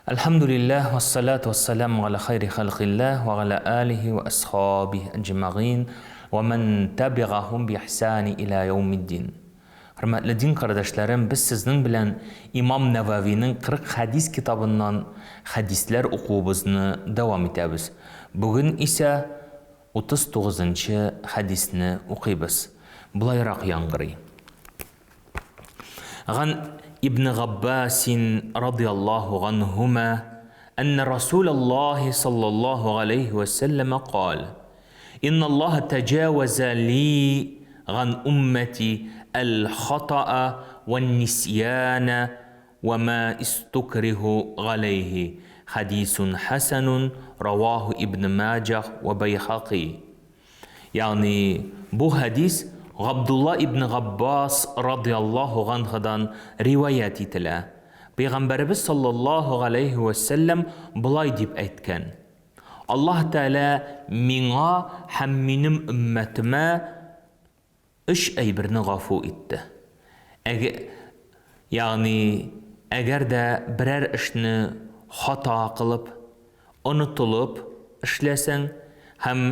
Әлхәмдүлилләһ, вәссәлату вәссәламу галә хайри хәлкыйлләһ вә галә алихи вә әсхабиһ әҗмәгыйн вә мән тәбигахум би ихсани илә яумиддин. Хөрмәтле дин кардәшләрем, без сезнең белән Имам Нәвәвинең 40 хәдис китабыннан хәдисләр укуыбызны дәвам итәбез. Бүген исә 39 нчы хәдисне укыйбыз. Болайрак яңгырый. Ган ибн Габбасин радиаллаһу ганһума әннә Расулаллаһи саллаллаһу галәйһи вә сәлләмә кал, Инналлаһа тәҗавәзә ли ган уммәти әл-хатаа вән-нисьянә вә ма истукриху галәйһи, хәдисун хәсәнун, раваһу ибн Маҗах вә Бәйһакый. Ягъни бу хәдис Габдулла ибне Габбас радыяллаһу ганһудан риваять ителә. Пәйгамбәребез саллаллаһу галәйһи вә сәлләм болай дип әйткән, Аллаһ Тәгалә миңа һәм минем өммәтемә Өч әйберне гафу итте. Әгә, ягъни әгәр дә берәр эшне хата кылып, онытылып эшләсәң һәм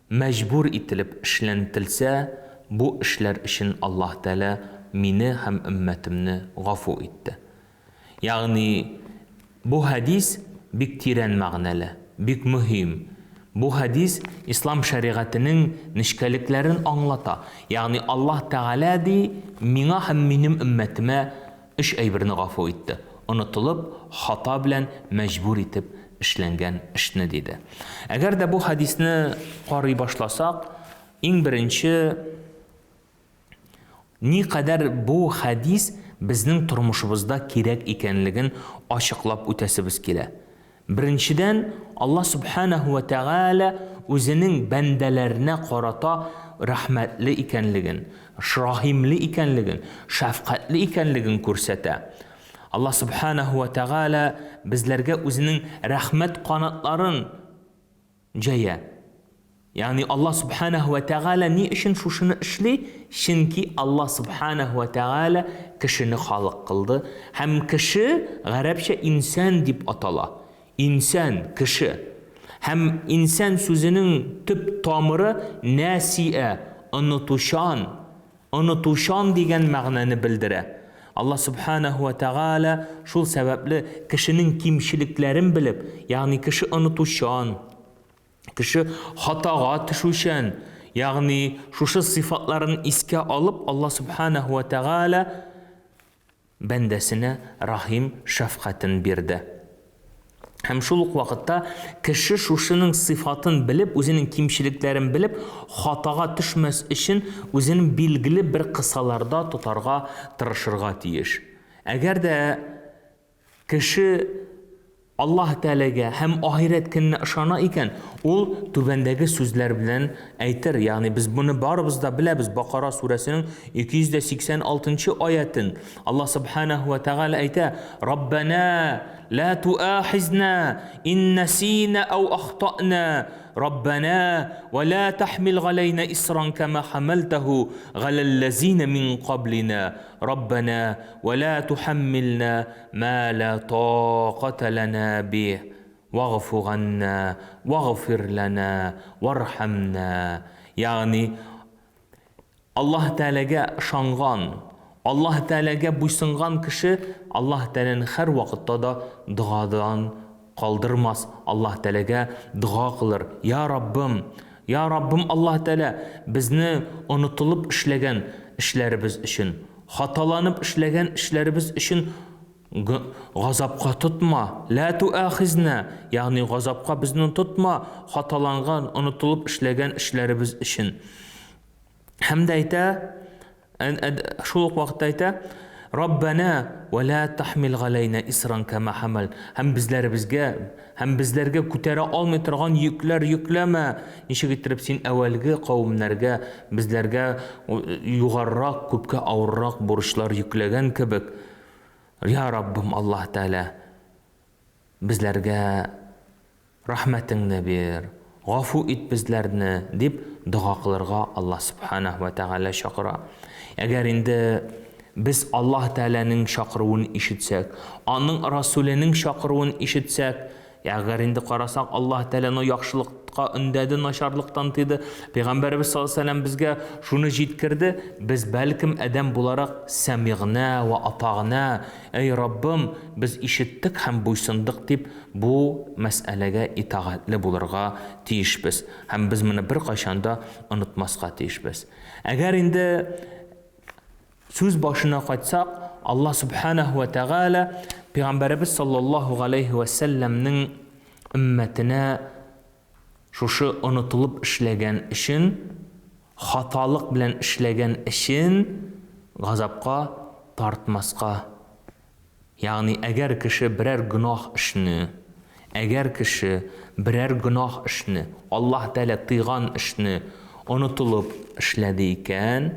мәҗбүр ителеп эшләнтелсә, бу эшләр өчен Аллаһ Тәгалә мине һәм өммәтемне гафу итте. Ягъни бу хәдис бик тирән мәгънәле, бик мөһим. Бу хәдис ислам шәригатенең нечкәлекләрен аңлата. Ягъни Аллаһ Тәгалә, ди, миңа һәм минем өммәтемә өч әйберне гафу итте, онытылып, хата белән мәҗбүр итеп эшләнгән эшне, диде. Әгәр дә бу хәдисне карый башласак, иң беренче Никадәр бу хәдис безнең тормышыбызда кирәк икәнлеген ачыклап үтәсебез килә. Беренчедән, Аллаһ Сүбхәнәһү вә Тәгалә үзенең бәндәләренә карата рәхмәтле икәнлеген, рахимле икәнлеген, шәфкатьле икәнлеген күрсәтә. Аллаһ Сүбхәнәһү вә Тәгалә безләргә үзенең рәхмәт канатларын Җәя. Ягъни Аллаһ Субханаһу ва Тәгалә ни өчен шушыны эшли? Чөнки Аллаһ Субханаһу ва Тәгалә кешене халык кылды һәм кеше гарәпчә инсан дип атала. Инсан, кеше. Һәм инсан сүзенең төп тамыры нәсиә, онытучан. Онытучан дигән мәгънәне белдерә. Аллаһ Сүбхәнәһү вә Тәгалә шул сәбәпле кешенең кимчелекләрен белеп, ягъни кеше онытучан, кеше хатага төшүчән, ягъни шушы сыйфатларын искә алып, Аллаһ Сүбхәнәһү вә Тәгалә бәндәсенә рәхим, шәфкатен бирде. Һәм шул ук вакытта кеше шушының сыйфатын белеп, үзенең кимчелекләрен белеп, хатага төшмәс өчен үзен билгеле бер кысаларда тотарга тырышырга тиеш. Әгәр дә кеше Аллаһ Тәгаләгә һәм ахирәт көненә ышана икән, ул түбәндәге сүзләр белән әйтер, ягъни без моны барыбыз да беләбез, Бакара сүрәсенең 286 нчы аятен. Аллаһ Субханаһу ва Тәгалә әйтә, Раббана ла туахизна ин насина ау ахтана, Раббана ва ла тахмил галәйна исран кама хамалтаху галәлләзина мин каблина, Раббана ва ла тухаммилна Мә лә таката ләнә биһ, вагъфу ганнә, вагъфир ләнә, вархамнә. Ягъни, Аллаһ Тәгаләгә ышанган, Аллаһ Тәгаләгә буйсынган кеше Аллаһ Тәгаләне һәрвакытта да догадан калдырмас, Аллаһ Тәгаләгә дога кылыр, Я Раббым, Я Раббым Аллаһ Тәгалә, безне онытылып эшләгән эшләребез өчен, Хаталанып эшләгән эшләребез өчен газапка тотма, лә туәхизнә, ягъни газапка безне тотма, хаталанган, онытылып эшләгән эшләребез өчен. Һәм дә әйтә, шул ук вакытта әйтә, Раббана ва ла тахмил галәйна исран кама хамал. Һәм безләребезгә, һәм безләргә күтәрә алмый торган йөкләр йөкләмә. Ничек иттереп син әүвәлге кавемнәргә, безләргә югарырак, күпкә авыррак бурычлар йөкләгән кебек. Я Раббым Аллаһ Тәгалә, безләргә рәхмәтеңне бир, гафу ит безләрне, дип дога кылырга Аллаһ Сүбхәнәһү вә Тәгалә чакыра. Әгәр инде Без Аллаһ Тәгаләнең чакыруын ишетсәк, Аның Расүленең чакыруын ишетсәк, әгәр инде карасак, Аллаһ Тәгалә яхшылыкка өндәде, начарлыктан тыйды, Пәйгамбәребез саллаллаһу алейһи ва сәлләм безгә шуны җиткерде, без бәлкем адәм буларак сәмигънә ва атагънә, әй Раббым, без ишеттек һәм буйсындык дип, бу мәсьәләгә итагатьле булырга тиешбез. Һәм без моны беркайчан да онытмаска тиешбез. Әгәр инде Сүз башына кайтсак, Аллаһ Сүбхәнәһү вә Тәгалә Пәйгамбәребез саллаллаһу галәйһи вә сәлләмнең өммәтенә шушы онытылып эшләгән өчен, хаталык белән эшләгән өчен газапка тартмаска. Ягъни, әгәр кеше берәр гөнаһ эшне, әгәр кеше берәр гөнаһ эшне, Аллаһ Тәгалә тыйган эшне онытылып эшләде икән,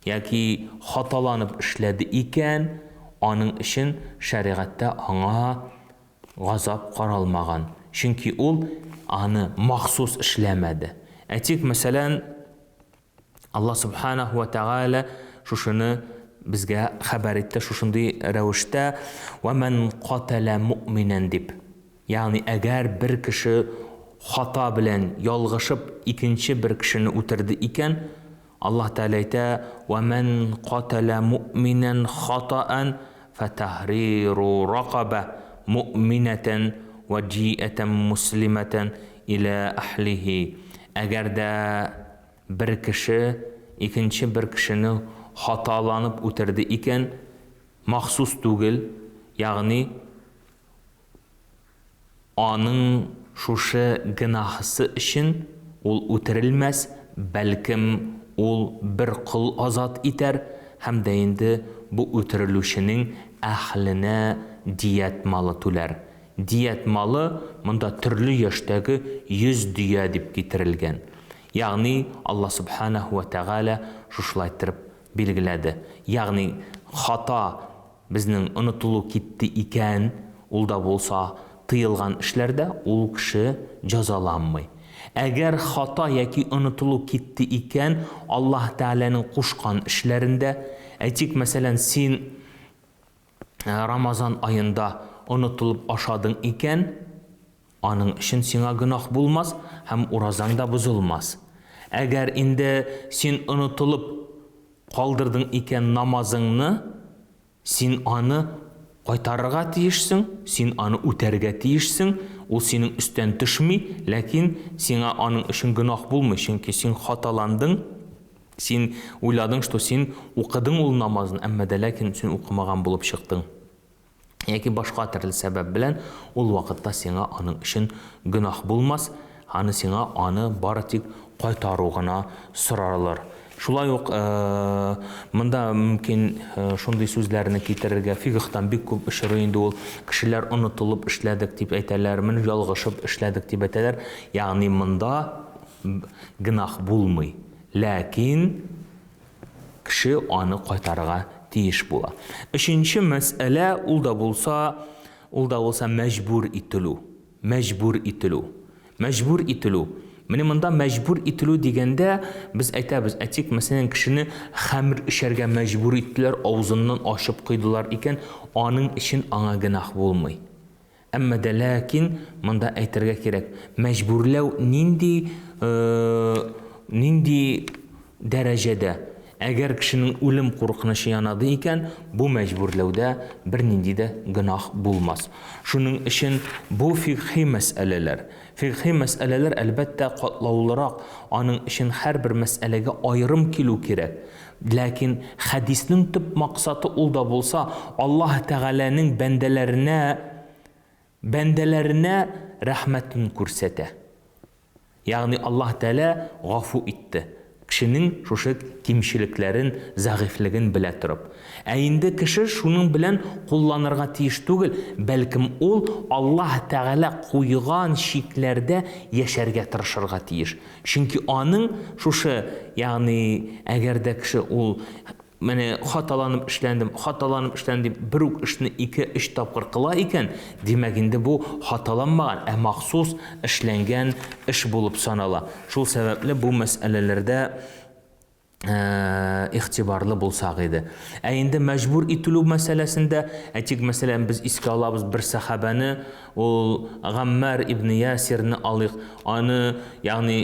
яки хаталанып эшләде икән, аның өчен шәригатьтә аңа газап каралмаган. Чөнки ул аны махсус эшләмәде. Әйтик, мәсәлән, Аллаһ Субханаһу ва Тәгалә шушыны безгә хәбәр итте шушындый рәвештә, Ва ман катала муъминән дип. Ягъни әгәр бер кеше хата белән ялгышып икенче бер кешене үтерде икән, Аллаһ Тәгалә әйтә, Ва ман катала муъминән хатаан фатахриру ракаба муъминәтән ва җиэтән муслимәтән иля әһлихи. Әгәр дә бер кеше икенче бер кешене хаталанып үтерде икән, махсус түгел, ягъни Аның шушы гөнаһысы өчен ул үтерелмәс, бәлкем, ул бер кол азат итәр һәм дә инде бу үтерелүченең әһленә дият малы түләр. Дият малы монда төрле яшьтәге 100 дөя дип китерелгән. Ягъни Аллаһ Сүбхәнәһү вә Тәгалә шушылай иттереп билгеләде. Ягъни хата Безнең онытылу китте икән, ул да булса тыелган эшләрдә ул кеше җазаланмый. Әгәр хата яки онытылу китте икән, Аллаһ Тәгаләнең кушкан эшләрендә, әйтик, мәсәлән, син Рамазан аенда онытылып ашадың икән, аның өчен сиңа гөнаһ булмас һәм уразаң да бозылмас. Әгәр инде син онытылып Калдырдың икән намазыңны, син аны кайтарырга тиешсең, син аны үтәргә тиешсең, ул синең өстән төшми, ләкин сиңа аның өчен гөнаһ булмый, чөнки син хаталандың, син уйладың, что син укыдың ул намазны, әмма дә ләкин син укымаган булып чыктың. Яки башка төрле сәбәп белән, ул вакытта сиңа аның өчен гөнаһ булмас, аны сиңа аны бары тик кайтару гына сорарылыр. Шулай ук монда мөмкин шундый сүзләрне китерергә, фикхтан бик күп очрый инде ул, кешеләр онытылып эшләдек дип әйтәләр, менә ялгышып эшләдек дип әйтәләр, ягъни монда гөнаһ булмый, ләкин Кеше аны кайтарырга тиеш була. Өченче мәсьәлә, ул да булса, ул да булса мәҗбүр ителү. Мәҗбүр ителү. Мәҗбүр ителү. Менә монда мәҗбүр ителү дигәндә без әйтәбез, әйтик, мәсәлән, кешене хәмер эчәргә мәҗбүр иттеләр, авызыннан ачып койдылар икән, аның өчен аңа гөнаһ булмый. Әмма дә ләкин монда әйтергә кирәк, мәҗбүрләү нинди, нинди дәрәҗәдә? Әгәр кешенең үлем куркынычы янады икән, бу мәҗбүрләүдә бернинди дә гөнаһ булмас. Шуның өчен бу фикъһи мәсьәләләр. Фикъһи мәсьәләләр, әлбәттә, катлаулырак, аның өчен һәрбер мәсьәләгә аерым килү кирәк. Ләкин хәдиснең төп максаты ул да булса, Аллаһ Тәгаләнең бәндәләренә бәндәләренә рәхмәтен күрсәтә. Ягъни Аллаһ Тәгалә гафу итте, кешенең шушы кимчелекләрен, зәгыйфьлеген белә торып. Ә инде кеше шуның белән кулланырга тиеш түгел, бәлкем ул Аллаһ Тәгалә куйган чикләрдә яшәргә тырышырга тиеш. Чөнки аның шушы, ягъни әгәр дә кеше ул менә хаталанып эшләндем, хаталанып эшләндем дип бер үк эшне ике, өч тапкыр кыла икән, димәк инде бу хаталанмаган, ә махсус эшләнгән эш булып санала. Шул сәбәпле бу мәсьәләләрдә. Игътибарлы булсак иде. Ә инде мәҗбүр ителү мәсьәләсендә, әйтик, мәсәлән, без искә алабыз бер сәхабәне, ул Гаммар ибн Ясирны алыйк. Аны, ягъни,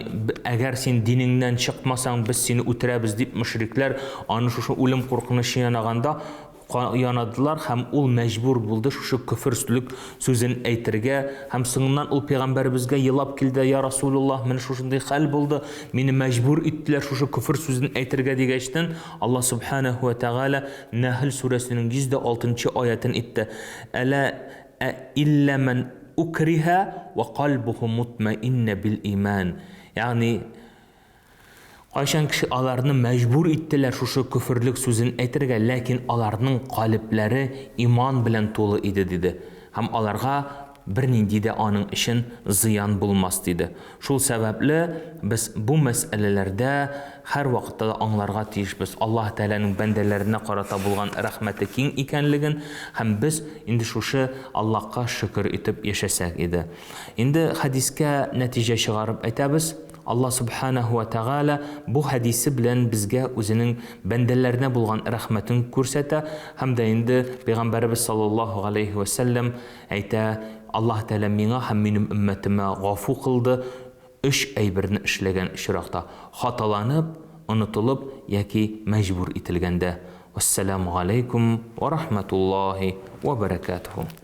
әгәр син динеңнән чыкмасаң, без сине үтерәбез дип мөшрикләр аны шушы үлем куркынычы янаганда янадылар һәм ул мәҗбүр булды шушы көферслек сүзен әйтергә һәм соңыннан ул пәйгамбәребезгә елап килде, я Расулуллаһ, менә шушындый хәл булды, мине мәҗбүр иттеләр шушы көфер сүзен әйтергә дигәчтен, Аллаһ субханаһу ва тәгалә Нәхл сүрәсенең 106 нчы аятен итте. Әлә ә илля мән укриһа ва кальбуху мутмаинна бил иман. Ягъни Кайчан кеше аларны мәҗбүр иттеләр шушы көферлек сүзен әйтергә, ләкин аларның калебләре иман белән тулы иде, диде. Һәм аларга бернинди дә аның өчен зыян булмас, диде. Шул сәбәпле без бу мәсьәләләрдә һәрвакытта да аңларга тиешбез, Аллаһ Тәгаләнең бәндәләренә карата булган рәхмәте киң икәнлеген һәм без инде шушы Аллаһка шөкер итеп яшәсәк иде. Инде хәдискә нәтиҗә чыгарып әйтәбез, Аллаһ Сүбхәнәһү вә Тәгалә бу хәдисе белән безгә үзенең бәндәләренә булган рәхмәтен күрсәтә һәм дә инде Пәйгамбәребез салләллаһу галәйһи вә сәлләм әйтә, Аллаһ Тәгалә миңа һәм минем өммәтемә гафу кылды өч әйберне эшләгән очракта, хаталанып, онытылып яки мәҗбүр ителгәндә. Вәссәламү галәйкүм вә рахмәтуллаһи вә бәрәкәтүһү.